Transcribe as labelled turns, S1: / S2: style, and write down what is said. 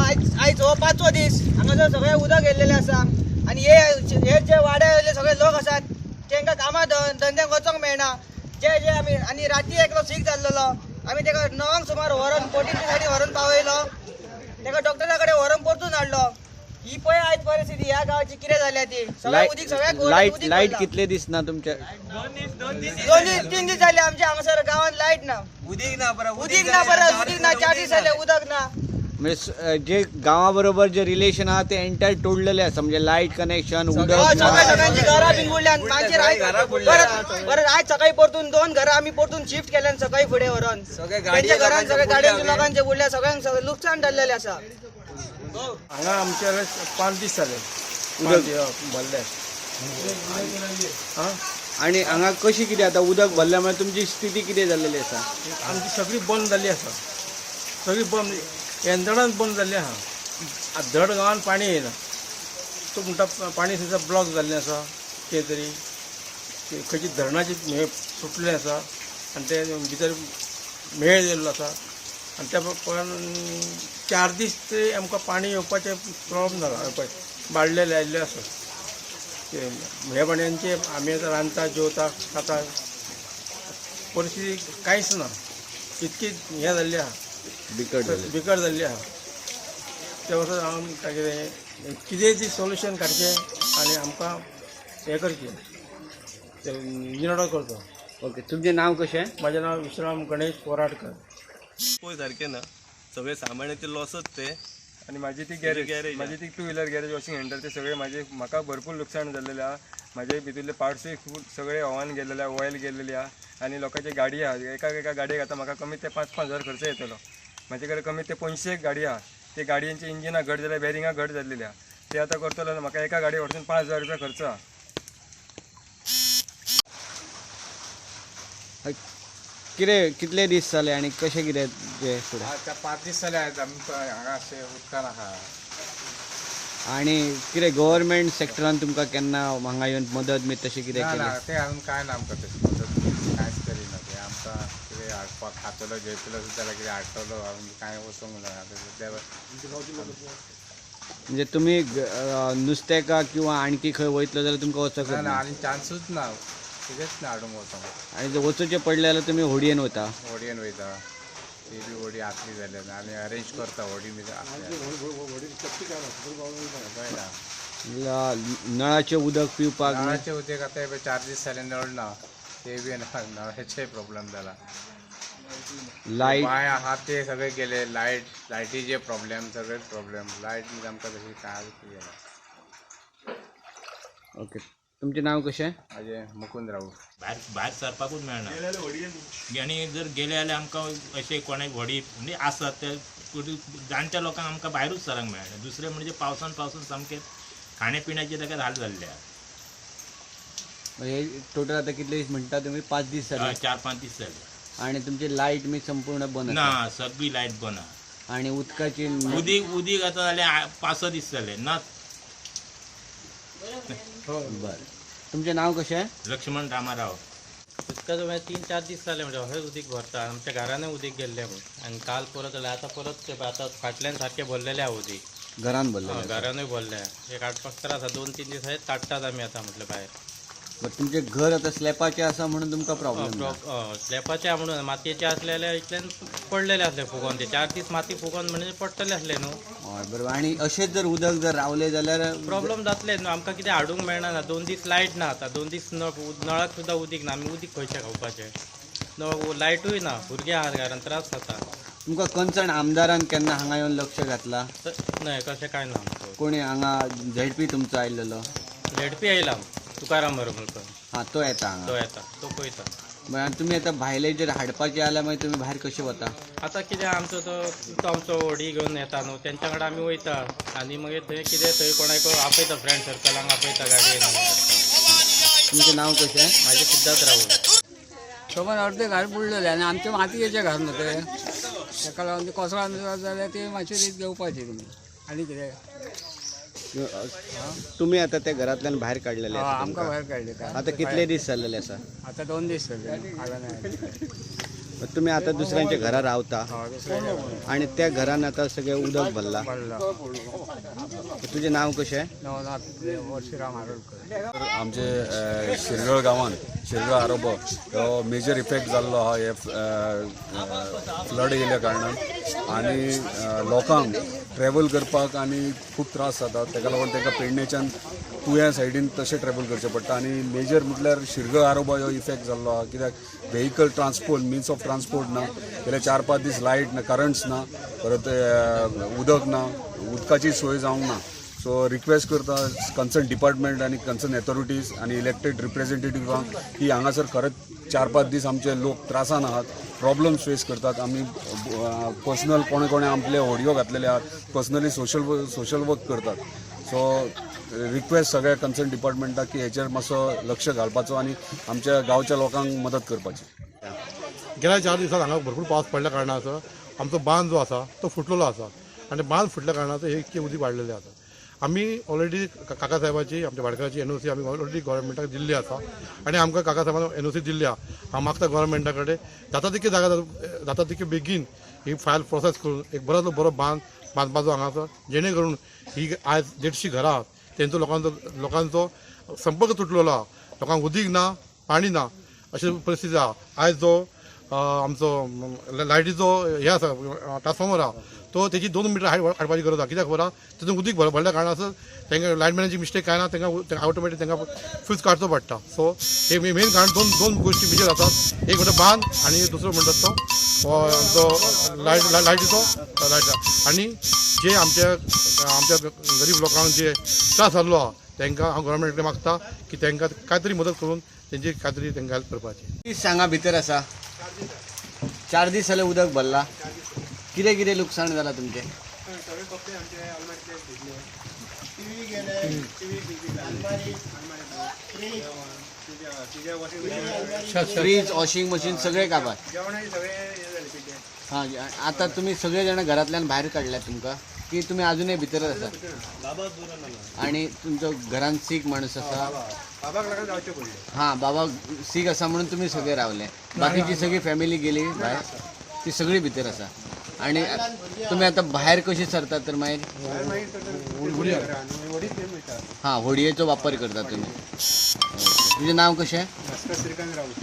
S1: आयज हो 5वो दीस हांगासर सगळें उदक येयल्लेलें आसा. आनी हे हे जे वाड्या वयले सगळे लोक आसात तांकां कामां धंद्याक वचोंक मेळना. जे जे आमी आनी राती एकलो सीक जाल्लेलो, आमी ताका 9 सुमार व्हरोन बोटीच्या सायडीन व्हरोन पावयलो, ताका डॉक्टरा कडेन व्हरोन परतून हाडलो. ही पळय आयज परिस्थिती ह्या गांवाची कितें जाल्या ती. सगळें उदीक सगळ्याक
S2: लायट लायट कितले दीस ना तुमच्या?
S1: 2 दीस 3 दीस जाले आमच्या हांगासर गांवांत लायट ना,
S3: उदीक ना परत,
S1: उदीक ना परत, उदीक ना, 4 दीस जाले उदक ना.
S2: म्हणजे जे गांवा बरोबर जे रिलेशन आहा ते एंटायर तोडलेले आसा, म्हणजे लायट कनेक्शन, उदक.
S1: सगळे सगळ्यांची घरां बीन बुडल्यान मागीर आयज परत परत आयज सकाळी परतून 2 घरां आमी परतून शिफ्ट केल्यान सकाळी फुडें व्हरोन. तेंच्या घरान सगळे गाडयांचे लोकांचे बुडल्या, सगळ्यांक सगळें लुकसाण जाल्लेलें आसा.
S4: हांगा आमच्या 5 दीस जाले उदक भरले.
S2: आणि हांगा कशी कितें आतां उदक भरल्या म्हणजे तुमची स्थिती कितें जाल्लेली आसा?
S4: आमची सगळी बंद जाल्ली आसा, सगळी बंद, यंत्रणाच बंद जाल्ली आहा. धड गांवान पाणी येयना. तो म्हणटा पाणी थंयसर ब्लॉक जाल्लें आसा, कितें तरी खंयची धरणाची हें सुटलें आसा आनी ते भितर मेळ येयल्लो आसा. आनी त्या प्रमाण 4 दीस ते आमकां पाणी येवपाचें प्रॉब्लम जाला, बाडलेले आयिल्ले आसा. ह्या पाणयांचे आमी आतां रांदता, जेवता, खाता, परिस्थिती कांयच ना, इतकी हें जाल्ली आहा,
S2: बिकट
S4: बिकट जाल्ली आहा. त्या वर्सा हांव कितें कितें ती सोल्युशन काडचें आनी आमकां हें करचें, निरोडो करचो.
S2: ओके, तुमचें नांव कशें?
S4: म्हाजें नांव विश्राम गणेश पोराडकर.
S5: पळय सारकें ना, सगळे सामानाचे लॉसच ते.
S6: आनी म्हाजी ती गॅरेज, म्हाजी ती 2 व्हिलर गॅरेज, वॉशिंग सेंटर, ते सगळे म्हाजे म्हाका भरपूर लुकसाण जाल्लेलें आहा. म्हाजे भितरले पार्ट्सूय खूब सगळे हवान गेल्लेले आहा, ऑयल गेल्लेली आहा. आनी लोकांची गाडी आहा, एका एका गाडयेक आतां म्हाका कमीत ते 5-5 हजार खर्च येतलो. म्हाजे कडेन कमीत ते 500 गाडी आहा, ते गाडयेंची इंजिनां घट जाल्या, बॅरिंगां घट जाल्लेली आहा. ते आतां करतलो जाल्यार म्हाका एका गाडये वरसून 5,000 रुपया खर्च आहा.
S2: कितें कितले दीस जाले आनी कशें कितें जे फुडें?
S7: आतां 5 दीस जाले आमकां हांगा अशें उदकान आहा.
S2: आनी कितें गव्हर्मेंट सेक्टरान तुमकां केन्ना हांगा येवन मदत बी तशें कितें
S7: ना
S2: केलें?
S7: ना, ते अजून कांय ना आमकां तशें मदत कांयच करिना. ते आमकां कितें हाडपाक खातलो जेवतलो सुद्दां जाल्यार कितें हाडटलो, आमी कांय वचूंक ना आतां.
S2: म्हणजे तुमी नुस्तेका किंवा आणखी खंय वयतलो जाल्यार तुमकां वचूंक
S7: ना, आनी चान्सूच ना, कितेंच ना हाडूंक वचोंक.
S2: आनी जर वचूचें पडलें जाल्यार तुमी होडयेन वता?
S7: होडयेन वयता, ती बी होडी आसली जाल्यार आनी अरेंज करता होडी बी.
S2: नळाचें उदक पिवपाक?
S7: नळाचें उदक आतां 4 दीस जाले नळ ना, ते बी नळाचेय प्रॉब्लम जाला.
S2: लायट
S7: बांय आहा ते सगळे गेले, लायट लायटीचे प्रॉब्लम, सगळेच प्रॉब्लम. लायट म्हणजे आमकां तशी काय गेला.
S2: ओके, तुमचें नांव कशें?
S7: म्हाजें मुकुंद राऊत.
S8: भायर भायर सरपाकूच मेळना. आनी जर गेले जाल्यार आमकां अशें कोणाक व्हडी म्हणजे आसात ते जाणट्या लोकांक आमकां भायरूच सरंक मेळना. दुसरें म्हणजे पावसान पावसान सामकें खाण्या पिण्याचे ताका हाल जाल्ले आहा.
S2: हे टोटल आतां कितले दीस म्हणटा तुमी? 5 दीस जाले?
S8: 4-5 दीस जाले.
S2: आनी तुमची लायट मी संपूर्ण बंद
S8: ना, सगळी लायट बंद आहा.
S2: आनी उदकाची?
S8: उदीक उदीक आतां जालें 5-6 दीस जाले ना.
S2: बरें, तुमचें नांव कशें?
S8: लक्ष्मण रामाराव.
S9: उदकाचो मागीर 3-4 दीस जाले म्हणजे अशेंच उदीक भरता. आमच्या घरानूय उदीक गेल्लें म्हूण आनी काल परत जालें, आतां परत आतां फाटल्यान सारकें भरलेलें आहा उदीक.
S2: घरान भरलें?
S9: घरानूय भरलें. हे काडपाक त्रास आसा, 2-3 दीस अशेंच काडटात आमी आतां म्हटलें भायर.
S2: बट तुमचें घर आतां स्लॅपाचें आसा म्हणून तुमकां प्रॉब्लम?
S9: स्लॅपाचें आहा म्हणून, मातयेचें आसलें जाल्यार इतल्यान पडलेलें आसलें फुगोन, ते 4 दीस माती फुगोन म्हणजे पडटलें आसलें न्हू.
S2: हय बरोबर. आनी अशेंच जर उदक जर रावलें जाल्यार
S9: प्रॉब्लम जातलें न्हू आमकां, कितें हाडूंक मेळना. ना 2 दीस लायट ना, आतां 2 दीस नळाक सुद्दां उदीक ना. आमी उदीक खंयचें खावपाचें? नळ लायटूय ना, भुरगीं आहात घरान, त्रास जाता.
S2: तुमकां कन्सर्न आमदारान केन्ना हांगा येवन लक्ष घातलां?
S9: न्हय, कशें कांय ना.
S2: कोणी हांगा झेडपी तुमचो आयलेलो?
S9: झेडपी आयला, तुकाराम हरमलकर.
S2: हां, तो येता हांगा?
S9: तो येता, तो पळयता.
S2: बरें, तुमी आतां भायले जर हाडपाचे जाल्यार मागीर तुमी भायर कशें वता?
S9: आतां कितें आमचो तो आमचो होडी घेवन येता न्हू, तेंच्या कडेन आमी वयता आनी मागीर थंय कितें थंय कोणाक आपयता, फ्रेंड सर्कलांक आपयता गाडयेन.
S2: तुमचें नांव कशें?
S9: म्हाजें सिद्धार्थ रावूल.
S10: शोभन अर्दे घर बुडलेलें आनी आमचें मातयेचें घर न्हू तें, ताका लागून ते कोसळान जाल्यार ती मातशी रीत घेवपाची तुमी. आनी कितें?
S2: तुमी आतां त्या घरांतल्यान भायर काडलेले?
S10: आमकां भायर काडले.
S2: आतां कितले दीस जाल्लेले आसा?
S10: आतां 2 दीस जाले.
S2: तुमी आतां दुसऱ्यांच्या घरा रावता आनी त्या घरान आतां सगळें उदक भरलां. तुजें नांव कशें?
S10: नवनाथ परशुराम आरोलकर.
S3: आमचे शिरगळ गांवांत शिरगळ आरोबो हो मेजर इफेक्ट जाल्लो आहा हे फ्लड येयल्या कारणान आनी लोकांक ट्रॅवल करपाक आनी खूब त्रास जाता. ताका लागून तांकां पेडणेच्यान तुया सायडीन तशें ट्रॅवल करचें पडटा आनी मेजर म्हटल्यार शिरगळ आरोबा हो इफेक्ट जाल्लो आहा कित्याक vehicle transport means of transport ना. गेले 4-5 दीस लायट ना, करंट्स ना, परत उदक ना, उदकाची सोय जावंक ना. सो रिक्वेस्ट करता कन्सर्न डिपार्टमेंट आनी कन्सर्न अथॉरिटीज आनी इलेक्टेड रिप्रेझेंटेटिव्हांक की हांगासर खरेंच 4-5 दीस आमचे लोक त्रासान आहात, प्रॉब्लम्स फेस करतात. आमी पर्सनल कोणे कोणे आपले होडयो घातलेले आहात, पर्सनली सोशल वर्क करतात. सो रिक्वेस्ट सगळ्या कन्सर्न डिपार्टमेंटाक की हेचेर मातसो लक्ष घालपाचो आनी आमच्या गांवच्या लोकांक मदत करपाची.
S11: गेल्या 4 दिसांत हांगा भरपूर पावस पडल्या कारणान आसा आमचो बांद जो आसा तो फुटलेलो आसा आनी बांद फुटल्या कारणान हे इतकें उदीक वाडलेलें आसा. आमी ऑलरेडी काकासाहेबाची आमच्या भाटकाराची एनओसी आमी ऑलरेडी गव्हर्मेंटाक दिल्ली आसा आनी आमकां काकासाहेबान एनओसी दिल्ली आहा. हांव मागता गव्हर्मेंटा कडेन जाता तितके जागा जाता तितके बेगीन ही फायल प्रोसेस करून एक बरो बरो बांद बांदपाचो हांगासर, जेणे करून ही आयज 150 घरां तेंचो लोकांचो संपर्क तुटलेलो आहा, लोकांक उदीक ना, पाणी ना अशी परिस्थिती आहा. आयज जो आमचो लायटीचो हे आसा ट्रान्सफॉर्मर आहा तो तेजी 2 मिटर हायट हाडपाची गरज आहा. कित्याक खबर आहा तितून उदीक भरल्या कारणान आसा तांकां लायटमॅनाची मिस्टेक कांय ना, तांकां ऑटोमॅटीक तांकां फ्यूज काडचो पडटा. सो हे मेन कारण दोन गोश्टी मेजर आसात, एक म्हणटा बांद आनी दुसरो म्हणटात तो आमचो लायटीचो लायट. आनी जे आमच्या आमच्या गरीब लोकांक जे त्रास जाल्लो आहा तांकां हांव गव्हर्मेंट कडेन मागता की तांकां कांय तरी मदत करून तेंची कांय तरी तांकां हेल्प करपाची.
S2: सांगा भितर आसा 4 दीस जाले उदक भरला, कितें कितें लुकसाण जाला तुमचें?
S6: सगळे कपडे आमचे आलमारीतले भिजले, टीव्ही गेले, टीव्ही आलमारी,
S2: फ्रीज, वॉशिंग मशीन सगळे काबार,
S6: जेवणाचे सगळे हे जाले पिठे.
S2: हां, आतां तुमी सगळे जाण घरांतल्यान भायर काडल्या तुमकां की तुमी अजुनय भितरच आसा? आनी तुमचो घरान सीक माणूस आसा?
S6: बाबाक लागून जावचें पडलें.
S2: हां, बाबा सीक आसा म्हणून तुमी सगळे रावले, बाकीची सगळी फॅमिली गेली भायर, ती सगळी भितर आसा. आनी तुमी आतां भायर कशी सरतात तर मागीर? हां, होडयेचो वापर करता तुमी. तुजें नांव कशें?
S6: भास्कर श्रीकांत राऊत.